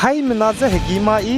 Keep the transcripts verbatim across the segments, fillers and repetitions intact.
Haimena je hegî ma i,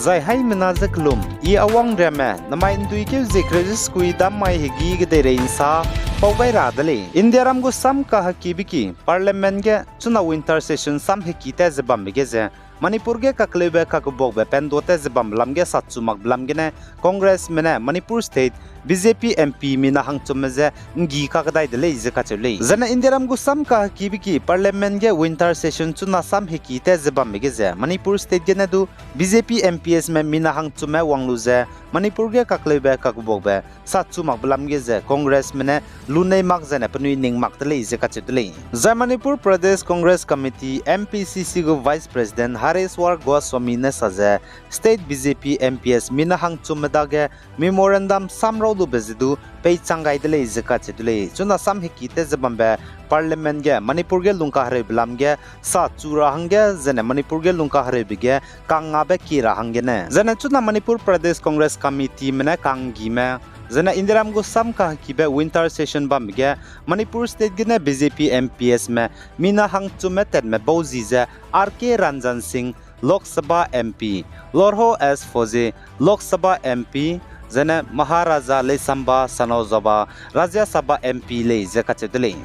zai haimena je kelum i a wangriame namai ’nduikeu zie kereu ze sekui dam mai hegî kedeirei ’nsa pau gai ra de lei. Indiaram gu sam kahekibe ki Parliament ge chuna winter session sam heki tat ze bambe ge ze, Manipur ge kakleube kakebuakbe pendua tat ze bambe lam ge sachu makbe lam gene Congressme ne Manipur State B J P M P mina hangchumme je ’nggi kakdai de lei ze kacheu lei. Zane Indiaram gu sam kahekibe ki Parliament ge winter session chuna sam heki tat ze bambe ge ze Manipur State gene du B J P M Ps me mina hangchumme wang lu ze Manipur ge kakleube kakebuakbe sachu makbe lam ge ze Congressme ne lunei mak zane penui ning mak de lei ze kacheu de lei. Zai Manipur Pradesh Congress Committee, M P C C gu Vice President Hareshwar Goswami ne sa ze, State B J P M Ps mina hangchumme dage memorandum samrau lube ze du peichang gai de lei ze kacheu de lei. Chuna sam heki tat ze bambe Parliament ge Manipur ge lungkahereube lam ge sachu ra hangge zane Manipur ge lungkahereube ge kangngabe kie ra hanggene. Zane chuna Manipur Pradesh Congress Committeeme ne kanggime, zane Indiaram gu sam kahekibe winter session bambe ge Manipur State gene B J P M Ps me mina hangchumme tatme bau zi ze R K Ranjan Singh, Lok Sabha M P, Lorho S Fauzi, Lok Sabha M P, zane Maharaja Leishemba Sanajaoba, Rajya Sabha M P lei ze kacheu de lei.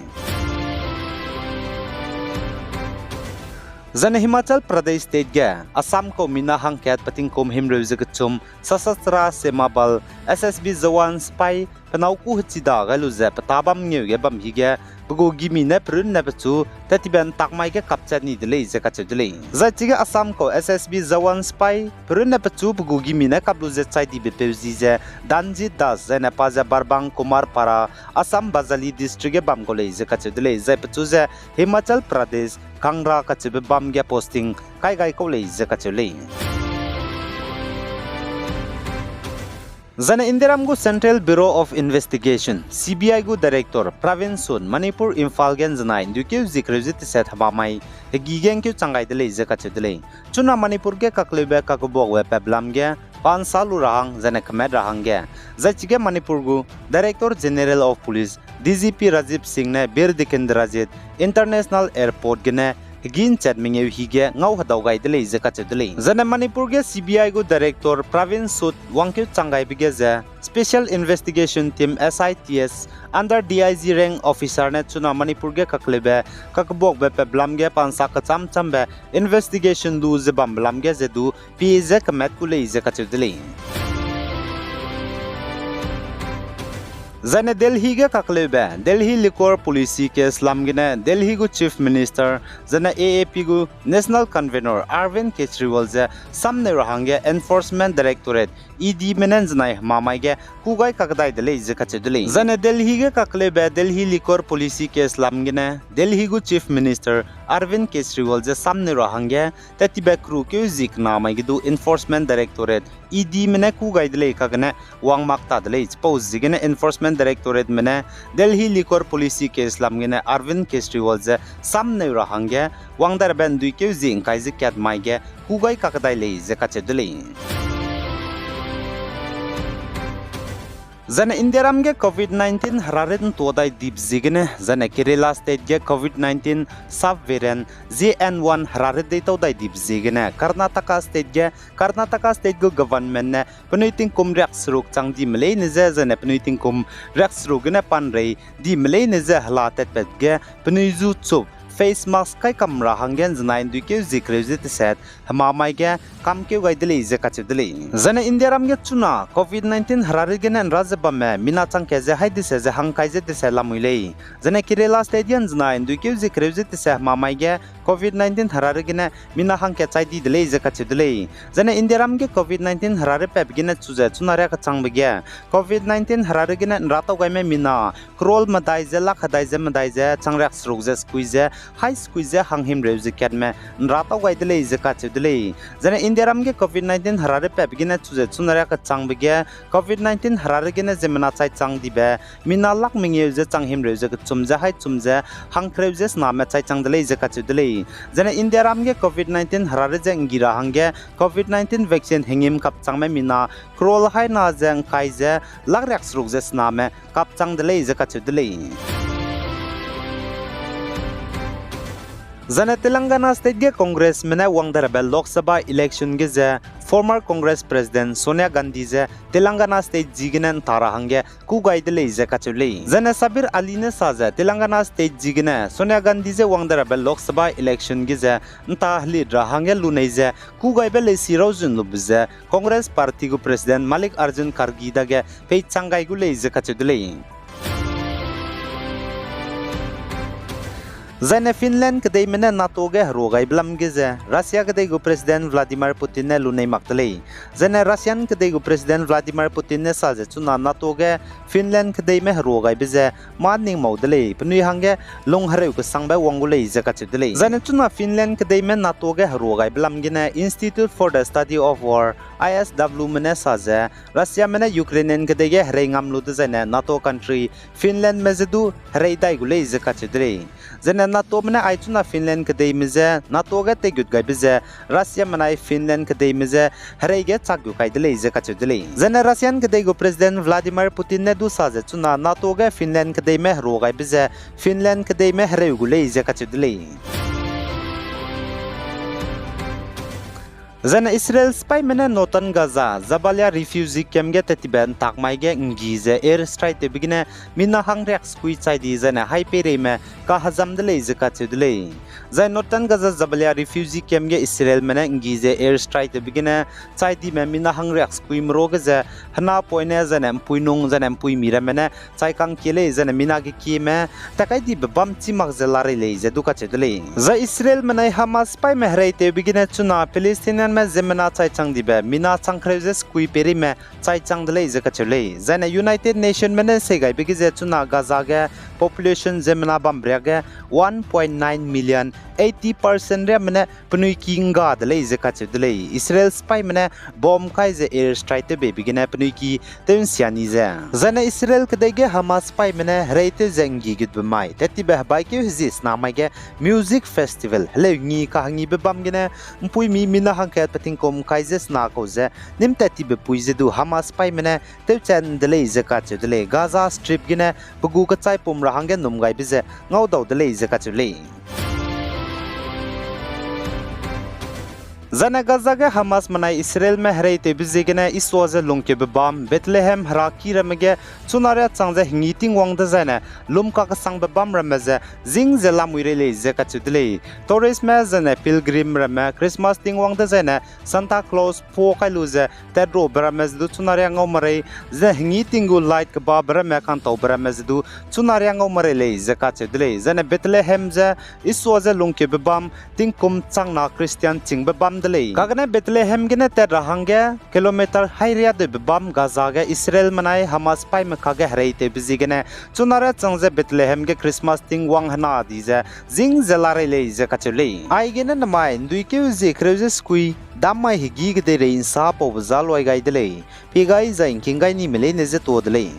Zane Himachal Pradesh State ge Assam kau mina hangkat petingkum himreu ze kechum Sashastra Seema Bal, S S B Jawan sipai penâu kû hechida gai lu ze petâ bam ngeu ge bam hige pe gu gimi ne perunne pechu tattibe ’ntak mai ge kapchat ni de lei ze kacheu de lei. Zai chige Assam kau S S B Jawan sipai perunne pechu pe gu gimi ne kap lu ze chai dibe peu zi ze Danjit Das zane pa ze Barbang Kumar Para, Assam Bajali District ge bam kau lei ze kacheu de lei. Zai pechu ze Himachal Pradesh Kangra kacheube bam ge posting kai gai kau lei ze kacheu lei. Zane Indiaram gu Central Bureau of Investigation, C B I gu Director Pravin Sood Manipur Imphal ge ’nzenai ’nduikeu zie kereu ze teset hema mai hegî ge ’ngkeu chang gai de lei ze kacheu de lei. Chuna Manipur ge kakleube kakebuakbe peblam ge pa ’nsa lu ra hang zane kemat ra hangge, zai chige Manipur gu Director General of Police, D G P Rajiv Singh ne Bir Tikendrajit International Airport gene hegî ’nchat mengeu hige ngau hedau gai de lei ze kacheu de lei. Zane Manipur ge C B I gu Director Pravin Sood wangkeu chang gaibe ge ze Special Investigation Team, S I T S, under D I G rank officer ne chuna Manipur ge kakleube kakebuakbe peblam ge pa ’nsa kechâm châmbe investigation lu ze bambe lam ge ze du pie ze kemat ku lei ze kacheu de lei. Zane Delhi ge kakleube Delhi Liquor Policy case lam gene Delhi gu Chief Minister zane A A P gu National Convener Arvind Kejriwal ze samneu ra hangge Enforcement Directorate, E Dme ne ’nzenai hema mai ge kû gai kakdai de lei ze kacheu de lei. Zane Delhi ge kakleube Delhi Liquor Policy case lam gene Delhi gu Chief Minister Arvind Kejriwal ze samneu ra hangge tattibe kerukeu zie kena mai ge du Enforcement Directorate, E Dme ne kû gai de lei kagene wang mak ta de lei. Chipau ziegene Enforcement Directorateme ne Delhi Liquor Policy case lam gene Arvind Kejriwal ze samneu ra hangge wang darabe ’nduikeu zie ’ngkai ze kat mai ge kû gai kakdai lei ze kacheu de lei. Zane Indiaram ge Covid nineteen herarit ’ntua dai dibe ziegene, zane Kerala State ge Covid nineteen subvariant J N one herarit deitau dai dibe ziegene, Karnataka State ge, Karnataka State gu government ne penui tingkum riakseruk chang dime leine je, zane penui tingkum riakseruk gene panrei dime leine je hela tatpat ge penui zu chup, face mask kai kam ra hangge ’nzenai ’nduikeu zie kereu ze teset hema mai ge kamkeu gai de lei ze kacheu de lei. Zane Indiaram ge chuna Covid nineteen herarit gene ’nra ze bamme mina chang kat ze hai dese ze hangkai ze dese lamui lei. Zane Kerala State ge ’nzenai ’nduikeu zie kereu ze tese hema mai ge Covid nineteen herarit gene mina hangkat chai di de lei ze kacheu de lei. Zane Indiaram ge Covid nineteen herarit patbe gene chu ze chuna riakechangbe ge Covid nineteen herarit gene ’nratau gaime mina crore medai ze lakh hedai ze medai ze chang riakseruk ze sekui ze hai sekui ze hanghimreu ze katme ’nratau gai de lei ze kacheu de lei. Zane Indiaram ge Covid nineteen herarit patbe gene chu ze chuna riakechangbe ge Covid nineteen herarit gene ziemmena chai chang dibe mina lakh mengeu ze chang himreu ze kechum ze hai chum ze hangkereu ze sename chai chang de lei ze kacheu de lei. Zane Indiaram ge Covid nineteen herarit ze ’nggi ra hangge Covid nineteen vaccine hengîm kapchangme mina crore haina ze ’ngkai ze lakh riakseruk ze sename kapchang de lei ze kacheu de lei. Zaine Telangana State ge Congressme ne wang de rabe Lok Sabha election ge ze former Congress President Sonia Gandhi ze Telangana State ziegene ’nta ra hangge kû gai de lei ze kacheu lei. Zaine Sabir Ali ne sa ze Telangana State ziegene Sonia Gandhi ze wang de rabe Lok Sabha election ge ze ’nta helit ra hangge lunei ze kû gaibe leisi rauzun lube ze Congress Party gu President Mallikarjun Kharge dage peichang gai gu lei ze kacheu de lei. Zaine Finland kedeime ne NATO ge herua gaibe lam ge ze Russia kedei gu President Vladimir Putin ne lunei mak de lei. Zaine Russian kedei gu President Vladimir Putin ne sa ze chuna NATO ge Finland kedeime herua gaibe ze mâ ning mau de lei, penui hangge lung hereu kesangbe wang gu lei ze kacheu de lei. Zaine chuna Finland kedeime NATO ge herua gaibe lam gene Institute for the Study of War, I S Wme ne sa ze Russiame ne Ukrainian kedei ge herei ngam lu dezaine NATO country Finlandme ze du herei dai gu lei ze kacheu de lei. Zaine NATOme ne ai chuna Finland kedeime je NATO ge teigut gaibe ze Russiame nai Finland kedeime je herei ge chak gu kai de lei ze kacheu de lei. Zaine Russian kedei gu President Vladimir Putin ne du sa ze chuna NATO ge Finland kedeime herua gaibe ze Finland kedeime hereu gu lei ze kacheu de lei. Zaine Israel sipaime ne Northern Gaza, Jabalia refugee camp ge tat tibe ’ntak mai ge ’nggi ze air strike tewbe gene mina hangriak sekui chai di zaine haipeireime kahezam de lei ze kacheu de lei. Zai Northern Gaza Jabalia refugee camp ge Israelme ne ’nggi ze air strike tewbe gene chai dime mina hangriak sekui merua ge ze henapoine zaine ’mpuinung zaine ’mpuimi ramme ne chai kangkie lei zaine mina gekieme takai dibe bam chî mak ze larei lei ze du kacheu de lei. Zai Israelme nai Hamas sipaime herei tewbe gene chuna Palestinianme ziemmena chai chang dibe mina chang kereu ze sekui peireime chai chang de lei ze kacheu lei. Zaine United Nationme ne seigaibe ge ze chuna Gaza ge population ziemmena bambe riak ge one point nine million, eighty percent riamme ne penui ki ’ngga de lei ze kacheu de lei. Israel sipaime ne bomb kai ze air strike tewbeibe gene penui ki tew ’nsia ni ze. Zaine Israel kedei ge Hamas sipaime ne herei tew ze ’nggi gutbe mai tat tibe hebaikeu hezie sena mai ge music festival heleu ngi kahengibe bam gene ’mpuimi mina hangkat petingkum kai ze sena kau ze nîm tat tibe pui ze du Hamas sipaime ne tewchat ’nde lei ze kacheu de lei. Gaza Strip gene pe gu kechaipum ra hangge ’nnum gaibe ze ngaudau de lei ze kacheu lei. Zaine Gaza ge Hamasme nai Israelme herei tewbe ziegene Isua ze lungkeube bam Bethlehem heraki ramme ge chuna riâ chang ze hengi tingwang dezaine lum kakesangbe bam ramme ze zîng ze lamui rei lei ze kacheu de lei. Touristme zaine pilgrim ramme Christmas tingwang dezaine Santa Claus puâ kai lu ze tatruabe ramme ze du chuna riâ ngau merei, ze hengi ting gu light kebabe ramme kangtaube ramme ze du chuna riâ ngau merei lei ze kacheu de lei. Zaine Bethlehem ze Isua ze lungkeube bam tingkum changna Christian chingbe bam de lei. Kagene Bethlehem gene tat ra hangge kilometer hairiâ deibe bam Gaza ge Israelme nai Hamas sipaime kage herei tewbe ziegene chuna riâ chang ze Bethlehem ge Christmas tingwang hena di ze zîng ze larei lei ze kacheu lei. Aigene namai ’nduikeu zie kereu ze sekui dam mai hegî kedeirei ’nsa paube za luai gai de lei. Pie gai zai ’ngking gai nime leine ze tuâ de lei.